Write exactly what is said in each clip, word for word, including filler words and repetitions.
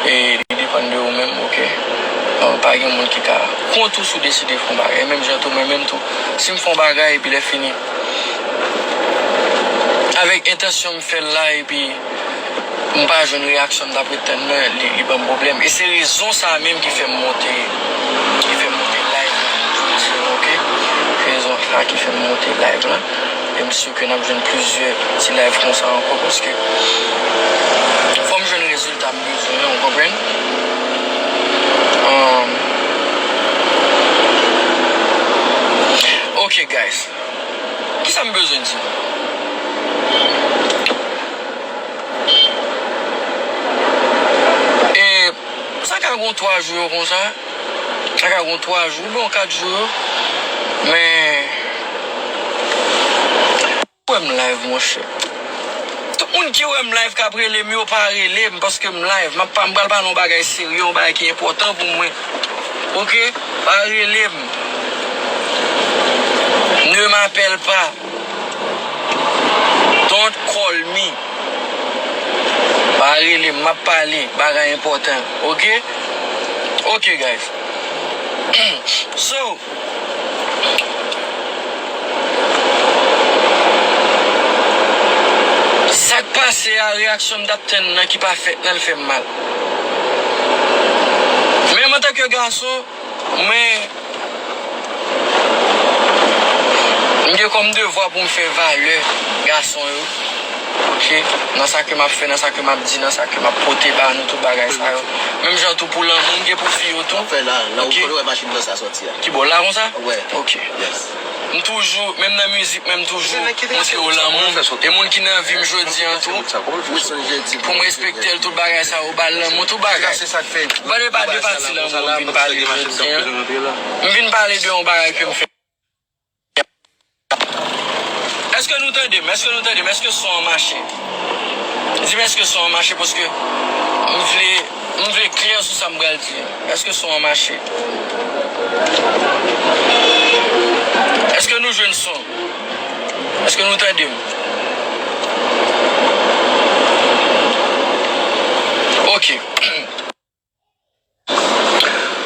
E li depann de ou menm, oke? Bon, pa gen moun ki ka kont ou si w deside fè yon bagay. Menm jan tou, mwen menm tou, si m fè yon bagay epi lè fini, avèk entansyon m fè l la, epi m pa jwenn reyaksyon m t ap ret tann nan, li, li ban m pwoblèm. E se rezon sa a menm ki fè m monte, ki fè m monte live la jodi a, oke? Se rezon sa a ki fè m monte live la. E m si ke n ap jwenn plizyè ti live konsa ankò, paske fò m jwenn rezilta m bezwen an, ou konprann? Um, ok, guys. Kisa m bezwen di? E sa ka gon twa jou yo konsa. Sa ka gon twa jou, bon, kat jou yo. Men, wè m live, monchè. Tout moun ki wè m live k ap rele m yo, pa rele m paske m live. M ap pa, m pral pale yon bagay serye, yon bagay ki enpòtan pou mwen. Oke? Pa rele m. Ne m'appelle pas. Don't call me. Pa rele m, m ap pale, bagay enpòtan. Oke? Oke, guys. So, sa k pase a, reyaksyon m t ap tann nan ki pa fèt nan, l fè m mal. Men m antanke gason, mwen, m gen kòm devwa pou m fè valè gason yo. Oke? Nan sa ke m ap fè, nan sa ke m ap di, nan sa ke m ap pote ba nou, tout bagay sa yo. Menm jan tou pou lanmou, m gen pou fi yo tou. Fè la, la ou Oke? Kote w wè machin nan sa sòti a? Ki bò la konsa? Wè. Oke. Yes. M toujou, menm nan mizik, menm toujou montre yo lanmou. E moun ki nan vi m jodi an tou, pou m respekte l, tout bagay sa yo, ba l lanmou, tout bagay. Ba de, ba de pati lanmou m vin pale jodi an. M vin pale de yon bagay ke m fè. Èske nou tande m? Èske nou tande m? Èske son an mache? Di m èske son an mache, paske m vle, m vle klè sou sa m pral di. Èske son an mache? Èske nou jwenn son? Èske nou tande m? Oke.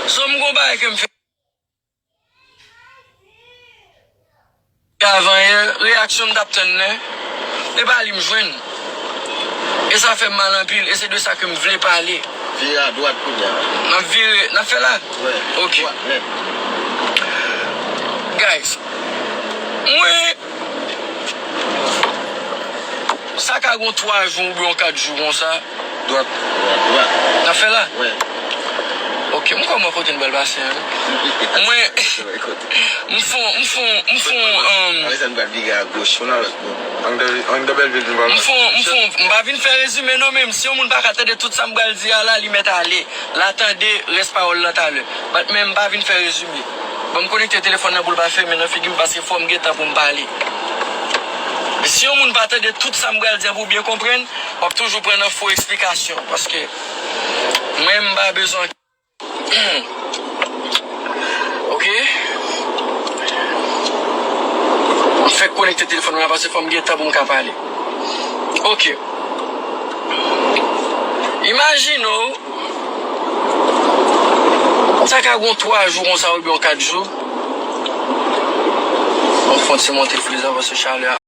So, m gon bagay ke m fè. Avan yè, reyaksyon m t ap tann nan, e pa li m jwenn. E sa fè m mal anpil, e se de sa ke m vle pale. Vire adwat kounye a. N ap vire, n ap fè la? Wè. Oke. Dwat nèt. Guys, mwen, sa ka gon twa jou oubyen yon kat jou konsa. Dwat. Dwat. N ap fè la? Wè. Oke, m kòman kote n pral pase an? Mwen, m fon, m fon, m fon, um, Apre sa, n pral vire agoch. M fon, m fon, m pa vin fè rezime non, men si yon moun pa ka tande tout sa m pral di a la, li mèt ale. L a tande rès pawòl lan talè. But men m pa vin fè rezime. Ban m konekte telefòn nan pou l pa fèmen nan figi m, paske fò m gen tan pou m pale. Si yon moun pa tande tout sa m pral di a pou w byen konprann, w ap toujou pran nan fo eksplikasyon, paske mwen, m pa bezwen. Oke? M fèk konekte telefòn mwen la, paske fò m gen tan pou m ka pale. Oke. Imajine w, sa ka gon twa jou konsa oubyen yon kat jou. Bon, fò n ti monte friz la, paske chalè a.